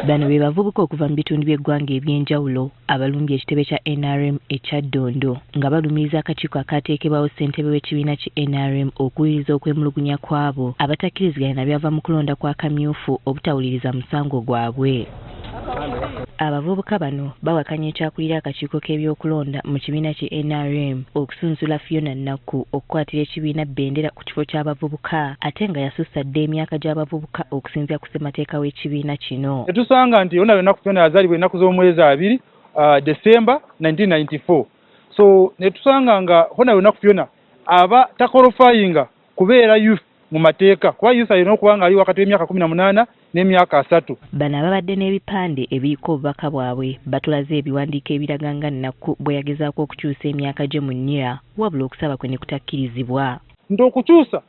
Bano be bavubuka okuva mu bitundu by'eggwanga eby'enjawulo abalumbye ekitebe kya NRM e Kyaddondo nga balumiriza akakiiko akaateekebwawo ssentebe w'ekibiina ki NRM okuwuliriza okwemulugunya kw'abo abatakkiriziganya na byava mu kulonda kwa kamyufu obutawuliriza musango gwabwe. Abavubuka bano bawakanya ekyakulira akakiiko k'ebyokulonda mu kibiina ki NRM okusunsula Fiona Nakku okukwatira ekibiina bendera ku kifo ky'abavubuka ate nga yasussa dda emyaka gy'abavubuka okusinziira ku ssemateeka w'ekibiina kino. Tetusanga nti Honorable Nakku Fiona yazaalibwa ennaku z'omwezi 2 December 1994, so netusanga nga Honorable Nakku Fiona aba taqualifyinga kubeera youth mu mateeka, kuba youth alina okuba nga ali wakati w'emyaka 18 n'emyaka 30. Bano ababadde n'ebipande ebiriko obubaka bwabwe batulaze ebiwandiiko ebiraga nga Nakku bwe yagezaako okukyusa emyaka gye mu NIRA, wabula okusaba kwe ne kutakkirizibwa. Nti okukyusa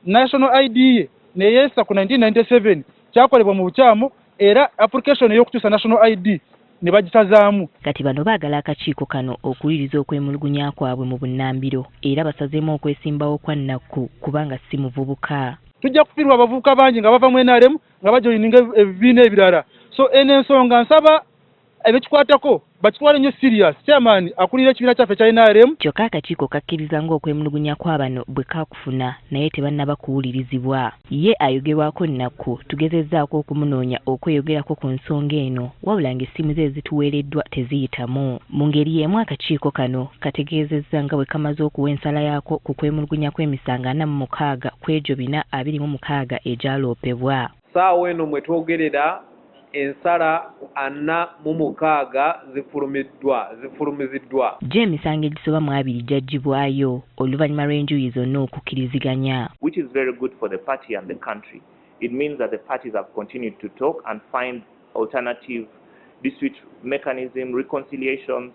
national ID ye neyeesa ku 1997 kyakolebwa mu bukyamu, era application ey'okukyusa national ID ne bagisazaamu. Kati bano baagala akakiiko kano okuwuliriza okwemulugunya kwabwe mu bunnambiro, era basazeemu okwesimbawo kwa Nakku kubanga si muvubuka. Tujja kufiirwa abavubuka bangi nga bava mu NRM nga bajoyininga ebibiina ebirala. So eno ensonga nsaba ebikikwatako bakitwale nnyo serious. Chairman akulira ekibiina kyaffe ekya NRM. Kyokka akakiiko kakkiriza ng'okwemulugunya kwa bano bwe kakufuna, naye tebannaba kuwulirizibwa. Ye ayogerwako Nakku tugezezzaako okumunoonya okweyogerako ku nsonga eno, wabula ng'essimu ze ezituweereddwa teziyitamu. Mu ngeri y'emu akakiiko kano kategeezezza nga bwe kamaze okuwa ensala yaako ku kwemulugunya kw'emisango 46 ku egyo 426 egyaloopebwa. Ssaawa eno mwe twogerera ensala 46 zifulumiziddwa. Gyo emisango egisoba mu 20 gyaggyibwayo oluvannyuma lw'enjuyi zonna okukkiriziganya. Which is very good for the party and the country. It means that the parties have continued to talk and find alternative dispute mechanism, reconciliations.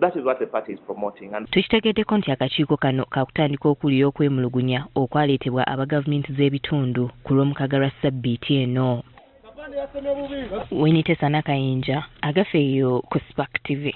That is what the party is promoting. And Tukitegeddeko nti akakiiko kano kakutandika okuwulira okwemulugunya okwaleetebwa aba gavumenti z'ebitundu ku Lwomukaaga lwa ssabbiiti eno. Winite Sanakayinja, Agafeeyo ku Spark TV.